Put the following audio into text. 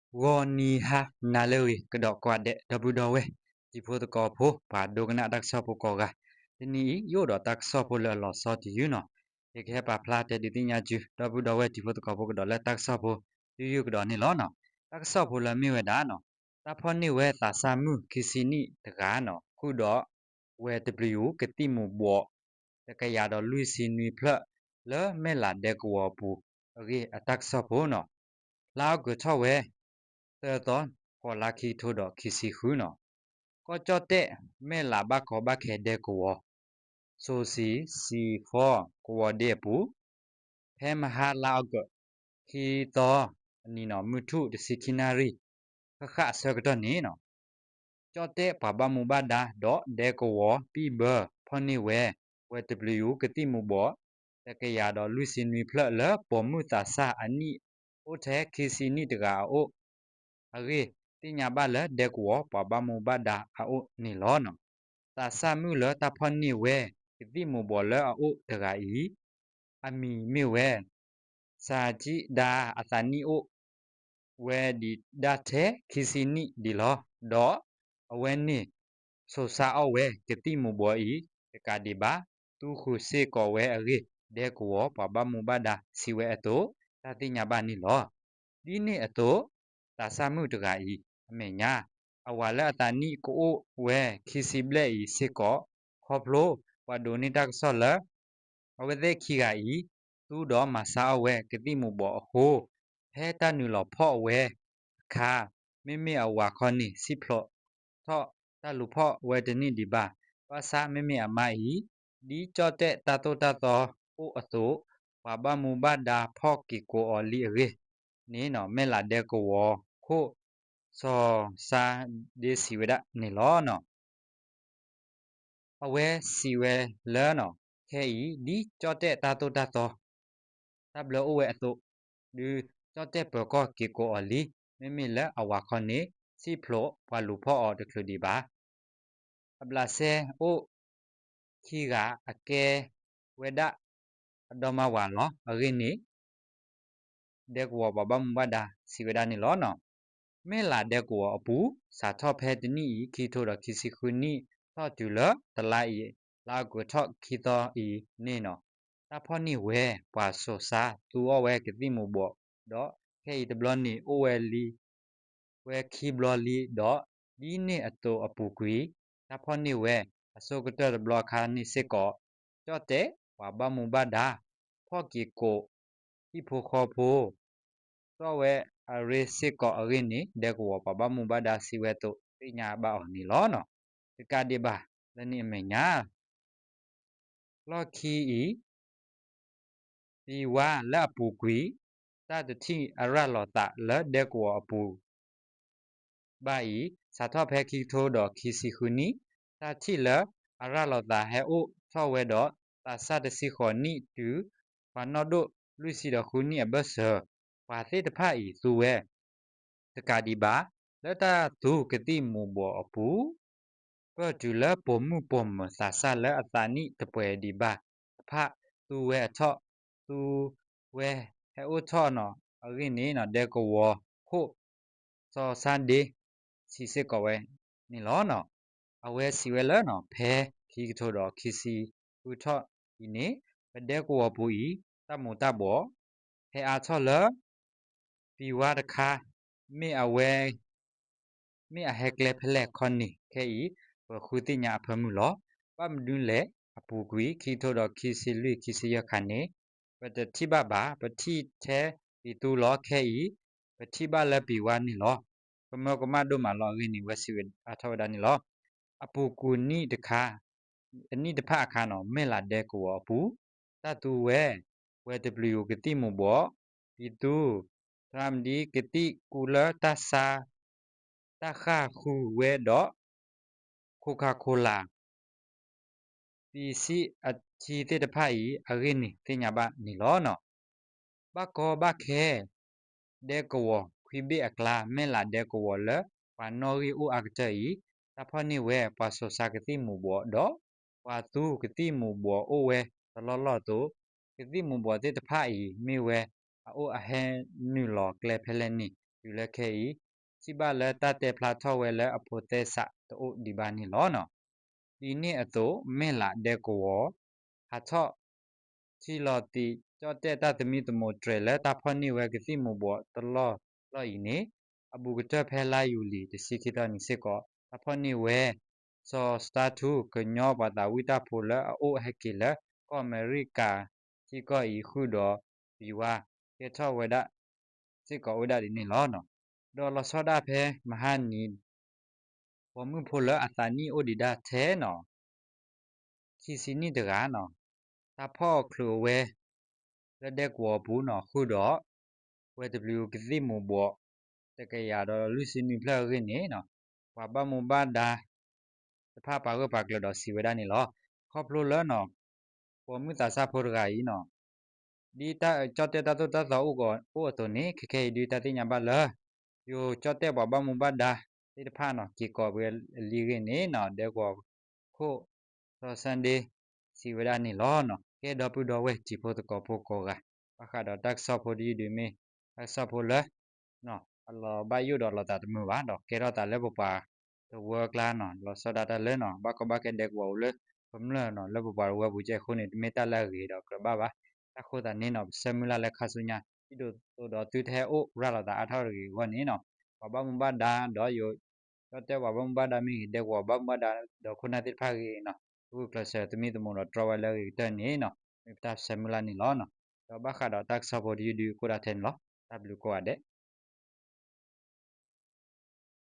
ဂီၤနံၤဟါနၤလၢအဂ့ၤ ကဒီးကွၢ်ဒဲး ဒီပုၢ်ဒီဝဲၢ် တံၤဖိသကိးဖိ ပှၤဒိကနၣ်တၢ်ကစီၣ်ဖိကိးဂၤ, တနံၤအံၤ ယအိၣ်ဒီးတၢ်ကစီၣ်ဖိလၢအလီၤဆီတယုၢ်နီၤ, ယကဟဲပာ်ဖျါတဲဒုးသ့ၣ်ညါဆူ ဒီပုၢ်ဒီဝဲၢ်တံၤဖိသကိးဖိကဒီးလၢတၢ်ကစီၣ်ဖိ တယုၢ်ကဒီးန့ၣ်လီၤနီၤ. တၢ်ကစီၣ်ဖိလၢမ့ၢ်ဝဲဒၣ်နီၤ, တၢ်ဖီၣ်န့ၢ်ဝဲသးစၢ်မုၣ်ခံဆံနံၣ်တဂၤနီၤ, ဃုာ်ဒီး ဝဲၤတပျုာ်အူကသံၣ်မူၤဘှီး တကယၤဒီးလွံၢ်ဆံနွံဖျၢၣ် လၢမဲၢ်လးဒဲကဝီၤအပူၤအဂ့ၢ်အတၢ်ကစီၣ်ဖိနီၤ, ဖျါအီၣ်ကၢၤထီၣ်ဝဲ သၢသီ ဃိးလါခံကထိဒီးခံဆံဃုနီၤ, ကီၢ်ကၠီၣ်တဲၣ် မဲၢ်လးဘၣ်ကီဘၣ်ခဲဒဲကဝီၤ စိၤစံၤ စံၤဖီ ကဝီၤဒ့အပူၤ ဖဲမဟါလါအီကူး ခံသီအနံၤနီၤ မုၢ်ထူၣ်တဆံခံနၣ်ရံၣ် ဃၣ်ဃၣ်အဆၢကတီၢ်န့ၣ်နီၤ, ကၠီၣ်တဲၣ်ပှၤဘၣ်မူဘၣ်ဒါဒီးဒဲကဝီၤ ပံၣ်ဘၢ ဖီၣ်န့ၢ်ဝဲ ဝဲၤတပျုာ်အူကသံၣ်မူၤဘှီး တကယၤဒီးလွံၢ်ဆံနွံဖျၢၣ်လၢပိာ်မုၣ်သးစၢ်အနံၣ် အိၣ်ထဲခံဆံနံၣ်တဂၤအအိၣ် အဂ့ၢ်သ့ၣ်ညါဘၣ်လၢဒဲကဝီၤပှၤဘၣ်မူဘၣ်ဒါအအိၣ်န့ၣ်လီၤ. သးစၢ်မုၣ်လၢတၢ်ဖီၣ်န့ၢ်ဝဲ ကသံၣ်မူၤဘှီးလၢအအိၣ်တဂၤအံၤ အမံၤမ့ၢ်ဝဲ စၤကံဒါ အသးနံၣ်အိၣ်ဝဲဒံးဒၣ်ထဲခံဆံနံၣ်ဒံးလီၤ. ဒီးအဝဲန့ၣ် ဆိးဆါအီၣ်ဝဲကသံၣ်မူၤဘှီးအံၤ တကးဒံးဘၣ် သူဃုာ်စ့ၢ်ကီးဝဲအဂ့ၢ် ဒဲကဝီၤပှၤဘၣ်မူဘၣ်ဒါစံးဝဲအသိး တၢ်သ့ၣ်ညါဘၣ်န့ၣ်လီၤ. ဒ်န့ၣ်အသိး သးစၢ်မုၣ်တဂၤအံၤအမဲာ်ညါ အဝၤလၢအသးနံၣ်ကအိၣ်ဝဲခံဆံဘျဲၣ်အံၤစ့ၢ်ကီး ခီဖျိပှၤဒိးန့ၢ်တၢ်ကစီၣ်လၢ အဝဲသ့ၣ်ခံဂၤအံၤ သူဒီးမၤဆါအီၣ်ဝဲကသံၣ်မူၤဘှီးအဃိ ဖဲတၢ်နုာ်လီၤဖီၣ်ဝဲအခါ မ့မ့ၢ်အဝၤခီန့ၣ် စံၣ်ဖျိးထီၣ်တၢ်လူၤဖီၣ်ဝဲတန့ၢ်ဒံးဘၣ်. ဘၣ်ဆၣ်မ့မ့ၢ်အမါအံၤ ဒ်ကၠီၣ်တဲၣ်တၢ်သိၣ်တၢ်သီအိၣ်အသိး ပှၤဘၣ်မူဘၣ်ဒါဖီၣ်က့ၤကိးအီၤလံအဂ့ၢ်န့ၣ်နီၤ မဲၢ်လးဒဲကဝီၤခိၣ် စီၤစါဒ့စံးဝဲဒၣ်န့ၣ်လီၤ. အဝဲစံးဝဲလၢ ခဲအံၤ ဒ်ကၠီၣ်တဲၣ်တၢ်သိၣ်တၢ်သီ တၢ်ဘျၢအိၣ်ဝဲအသိး ဒုးကၠီၣ်တဲၣ်ပၢၤကီၢ်က့ၤကိးအီၤလံ. မ့မ့ၢ်လၢအဝၤခီန့ၣ် စံၣ်ဖျိးပှၤလူၤဖီၣ်အီၤတချုးဒံးဘၣ်. အဘျးစဲအိၣ်ခံဂၤအကဲဝဲဒၣ်အဒီမါဝၤလီၤ. အဂ့ၢ်န့ၣ် ဒဲကဝီၤပှၤဘၣ်မူဘၣ်ဒါစံးဝဲဒၣ်န့ၣ်လီၤ. မဲၢ်လးဒဲကဝီၤအပူၤ စးထီၣ်ဖဲတနံၣ်အံၤ ခံကထိဒီးခံဆံဃုနံၣ် ထီၣ်တုၤလၢတလါအံၤ လါအီကူးထီၣ်ခံသီအံၤန့ၣ်နီၤ တၢ်ဖီၣ်န့ၢ်ဝဲ ပှၤစိၤစါသူအီၣ်ဝဲကသံၣ်မူၤဘှီး ဒီးခဲအံၤတဘျီန့ၣ် အိၣ်ဝဲလံ ဝဲခံဘျီလံ ဒီးဒ်န့ၣ်အသိးအပူၤကွံာ် တၢ်ဖီၣ်န့ၢ်ဝဲ အဆိကတၢၢ်တဘျီအခါန့ၣ်စ့ၢ်ကီး ကၠီၣ်တဲၣ်ပှၤဘၣ်မူဘၣ်ဒါ ဖီၣ်က့ၤကိး ဟံၣ်ဖိဃီဖိ သီၣ်ဝဲအရ့စ့ၢ်ကီးအဂ့ၢ်န့ၣ် ဒဲကဝီၤပှၤဘၣ်မူဘၣ်ဒါစံးဝဲအသိး သ့ၣ်ညါဘၣ်အီၤန့ၣ်လီၤ. တကးဒံးဘၣ်လၢန့ၣ်အမဲာ်ညါ လီၢ်ခံအံၤ ပံၤဝါလၢအပူၤကွံာ် တၢ်တထံၣ်အရၣ်လီၤသးလၢဒဲကဝီၤအပူၤ ဘၣ်အံၤ စးထီၣ်ဖဲခံကထိဒီးခံဆံဃုနံၣ် တၢ်ထံၣ်လၢအရၣ်လီၤသးဟဲအိၣ်ထီၣ်ဝဲဒီး သးစၢ်တဆံဃိးနံၣ်တုၤ ပှၤနီၢ်ဒိၣ်လွံၢ်ဆံဒီးဃုနံၣ်အဘၢၣ်စၢၤ ပှၤသ့ၣ်တဖၣ်အံၤသူဝဲ တကးဒံးဘၣ် လၢတၢ်သူကသံၣ်မူၤဘှီးအပူၤ ပၢၢ်တုၤလၢပိာ်မုၣ်ပိာ်မၢၤသးစၢ်လၢအသးနံၣ်တပှဲၤဒံးဘၣ်တဖၣ် သူဝဲအထီၣ် သူဝဲဟဲအိၣ်ထီၣ်နီၤ အဂ့ၢ်န့ၣ် ဒဲကဝီၤခိၣ် စီၤစါဒ့ စံးစ့ၢ်ကီးဝဲန့ၣ်လီၤ. အဝဲစံးဝဲလၢ ဖဲခံကထိဒီးခံဆံဃုထီၣ်အံၤန့ၣ် ပဒဲကဝီၤပူၤအံၤ တၢ်မူၤတၢ်ဘှီး ဟဲအါထီၣ်လၢ ပံၤဝါတခါ မ့ၢ်အဝဲ မ့ၢ်အဟဲကျဲဖဲလဲၣ်ခီန့ၣ် ခဲအံၤ ပဃုသ့ၣ်ညါအဖၢမုၢ်လီၤ. ဘၣ်မနုၤလဲၣ် အပူၤကွံာ် ခံကထိဒီးခံဆံလွံၢ် ခံဆံယဲၢ်ခါန့ၣ် ပတထံၣ်ဘၣ်ဘၣ်. ပထံၣ်ထဲပံၤသူလီၤ. ခဲအံၤ ပထံၣ်ဘၣ်လၢပံၤဝါန့ၣ်လီၤ. ကမၢကမၣ်ဒိၣ်မးလီၤ. အဂ့ၢ်န့ၣ် ဝဲစံးဝဲအါထီၣ်ဝဲဒၣ်န့ၣ်လီၤ. အပူၤကွံာ်နံၣ်တခါ အနံၣ်တဖၣ်အခါနီၤ မဲၢ်လးဒဲကဝီၤအပူၤ တၢ်သူဝဲ ဝဲၤတပျုာ်အူကသံၣ်မူၤဘှီး ပံၤသူ သရၣ်မုၣ်ကသံၣ်ကူလၢတၢ်ဆါ တၢ်ဃၣ်ဃုာ်ဝဲဒီး ခိၣ်ခါခိလၤ ပံၤဆံၣ်အထံသ့ၣ်တဖၣ်အံၤ အဂ့ၢ်န့ၣ် သ့ၣ်ညါဘၣ်န့ၣ်လီၤ. ဘၣ်ကီဘၣ်ခဲ ဒဲကဝီၤခွံဘ့ၣ်အကျါ မဲၢ်လးဒဲကဝီၤလၢ ပှၤနီၣ်ဂံၢ်အိၣ်အါကတၢၢ်အံၤ တၢ်ဖီၣ်န့ၢ်ဝဲ ပှၤစိာ်ဆါကသံၣ်မူၤဘှီးဒီး ပှၤသူကသံၣ်မူၤဘှီးအိၣ်ဝဲတလီၢ်လီၢ်အသိး ကသံၣ်မူၤဘှီးသ့ၣ်တဖၣ်အံၤ မ့ၢ်ဝဲအအိၣ်အဟဲနုာ်လီၤကျဲဖဲလဲၣ်န့ၣ် တုၤလၢခဲအံၤ ထံၣ်ဘၣ်လၢတၢ်တဲဖျါထီၣ်ဝဲလၢအဖိးသဲစးတအိၣ်ဒံးဘၣ်န့ၣ်လီၤ. ဒ်န့ၣ်အသိး မဲၢ်လးဒဲကဝီၤ ဟးထီၣ် ထံၣ်လီၤသံး ကၠီၣ်တဲၣ်တၢ်သမံသမိးတြဲၤလၢတၢ်ဖီၣ်န့ၢ်ဝဲကသံၣ်မူၤဘှီးတလီၢ်လီၢ်အံၤန့ၣ် အဘူးကတၢၢ်ဖဲလါယူၤလံ တဆံခံသီနံၤစ့ၢ်ကီး တၢ်ဖီၣ်န့ၢ်ဝဲ စီၤစတါထူ ကညီပှၤသးဝံၣ်တၢ်ဖိလၢအအိၣ်ဟဲက့ၤလၢကီၢ်အမဲရကၤထံကီၢ်အံၤဃုာ်ဒီး ပယွၤကဲထီၣ်ဝဲဒၣ် စ့ၢ်ကီးအိၣ်ဝဲဒၣ်ဒ်န့ၣ်လီၤ. ဒီးလီၤဆီဒၣ်ဖဲမဟါနံၤ ပိာ်မုၣ်ဖိလၢအသးနံၣ်အိၣ်ဒံးဒၣ်ထဲနီၤ ခံဆံနံၣ်တဂၤနီၤ တၢ်ဖီၣ်အီၤချုးအဝဲ လၢဒဲကဝီၤအပူၤနီၤ ဃုာ်ဒီး ဝဲတဘျုးကသံၣ်မူၤဘှီး တကယၤဒီးလွံၢ်ဆံနွံဖျၢၣ်အဂ့ၢ်န့ၣ်နီၤ ပှၤဘၣ်မူဘၣ်ဒါ တဖၣ်ပာ်ဂၢၢ်ပာ်ကျၢၤဒီးစံးဝဲဒၣ်န့ၣ်လီၤ. ခီဖျိလၢနီၤ ပိာ်မုၣ်သးစၢ်ဖိတဂၤအံၤနီၤ ဒ်တၢ်ကၠီၣ်တဲၣ်တၢ်သိၣ်တၢ်သီအိၣ်အသိးန့ၣ် ခဲခဲအံၤဒုးတၢ်သ့ၣ်ညါဘၣ်လၢ ယိၤကၠီၣ်တဲၣ်ပှၤဘၣ်မူဘၣ်ဒါသ့ၣ်တဖၣ်နီၤ က့ၤကိးဝဲအလံာ်ဂ့ၢ်န့ၣ်နီၤ ဒဲကဝီၤခိၣ် စီၤ Sunday စံးဝဲဒၣ်န့ၣ်လီၤ. ကဲဒီပုၢ်ဒီဝဲၢ်တံၤဖိသကိးဖိကိးဂၤ ဘၣ်ဃးဒီးတၢ်ကစီၣ်ဖိတယုၢ်ဒုးမ့ၢ် တၢ်ကစီၣ်ဖိလၢ အလီၤဘၣ်ယိၣ်ဒီးလီၤသးတမုာ်ဘၣ် ဒီးကဲထီၣ်သးလၢပပှၤတဝၢကျါနီၤ လီၤဆီဒၣ်တၢ်လၢနီၤ ဘၣ်ကီဘၣ်ခဲဒဲကဝီၤအိၣ်လၢကမျၢၢ်နီၤ လၢပပှၤတဝၢပူၤကဲအဃိန့ၣ် တမ့ၢ်တၢ်လၢအဂ့ၤဒီးကြၢးဘၣ်ဘၣ်. တၢ်ဃိသးန့ၣ်နီၤ ပဆၢမုၢ်လၢ်လၢခါဆူညါ ဒ်သိးဒီးသုတဟဲအိၣ်ရၤလီၤသးအါထီၣ်တဂ့ၤအဂီၢ်န့ၣ်နီၤ ပှၤဘၣ်မူဘၣ်ဒါဒီးယိၤ ကၠီၣ်တဲၣ်ပှၤဘၣ်မူဘၣ်ဒါမ့ၢ်ဂ့ၤ ဒဲကဝီၤဘၣ်မူဘၣ်ဒါဒီးခိၣ်နၢ်သ့ၣ်တဖၣ်ဂ့ၤနီၤ ဂုာ်ကျဲးစၢးသမံသမိးဒီးတြီဝဲလၢအဂ့ၤကတၢၢ်န့ၣ်နီၤ မ့ၢ်ပတၢ်ဆၢမုၢ်လၢ်န့ၣ်လီၤ. ဒီးဘၣ်ဃးဒီးတၢ်ကစီၣ်ဖိတယုၢ်ဒုးအဃိဒၣ်ထဲန့ၣ်လီၤ. တၢ်ဘျုးကိးဂၤဒဲး.